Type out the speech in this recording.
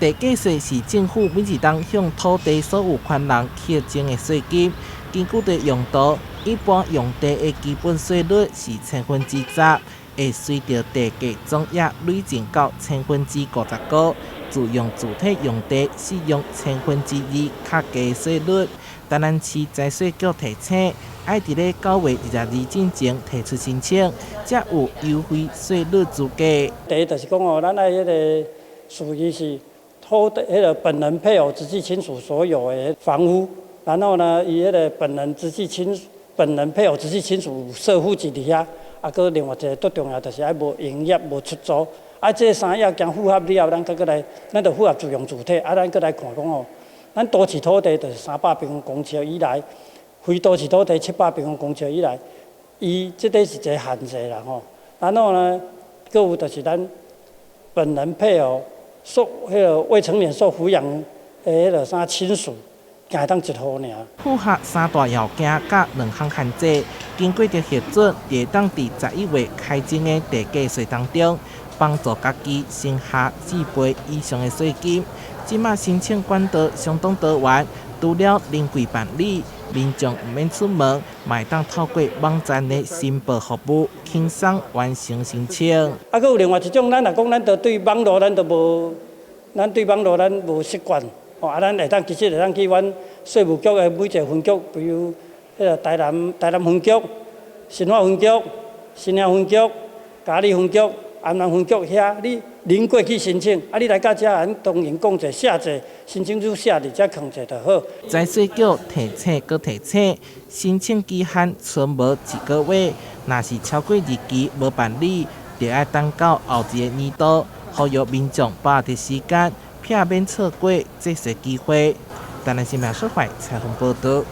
地價稅是政府每一冬向土地所有權人課徵的稅金。根據著用途，一般用地的基本稅率是10%，會隨著地價總額累進到55%。自用住宅用地適用2%較低稅率。台南市財稅局提醒，愛佇咧9月22進前提出申請，才有優惠稅率資格。第一就是講哦，咱愛彼个屬於是土地，彼个本人配偶、直系親屬所有的房屋，然後呢，伊彼个本人直系親本人配偶、直系親屬設戶籍佇遐，啊，閣另外一个最重要就是愛無營業、無出租，啊，這三要件符合了後，咱閣閣來，咱就符合自用住宅，啊，咱閣來看講哦，咱都市土地就是300平方公尺以內，非都市土地700平方公尺以內，伊這個是一个限制啦吼。然後呢，閣有就是咱本人配偶受彼个未成年受撫養的彼个啥親屬，會當一戶爾。符合三大要件佮兩項限制，經過著核准，會當佇11月開徵的地價稅當中，幫助家己省下4倍以上的稅金。這馬申請管道相當多元，除了臨櫃辦理，民眾毋免出門，嘛會當透過網站的申報服務，輕鬆完成申請。啊，閣有另外一種，咱若講咱著對網路咱著無，咱對網路咱無習慣，吼啊，咱會當其實會當去阮稅務局的每一个分局，比如彼个台南分局、新化分局、新營分局、佳里分局、安南分局遐，你臨過去申請，啊，你來到遮，咱當然講者寫者，申請書寫佇遮囥者就好。財稅局提醒閣提醒，申請期限賰無一個月，若是超過日期無辦理，就愛等到後一个年度，呼籲民眾把握時間，避免錯過節稅機會。台南新聞小懷採訪報導。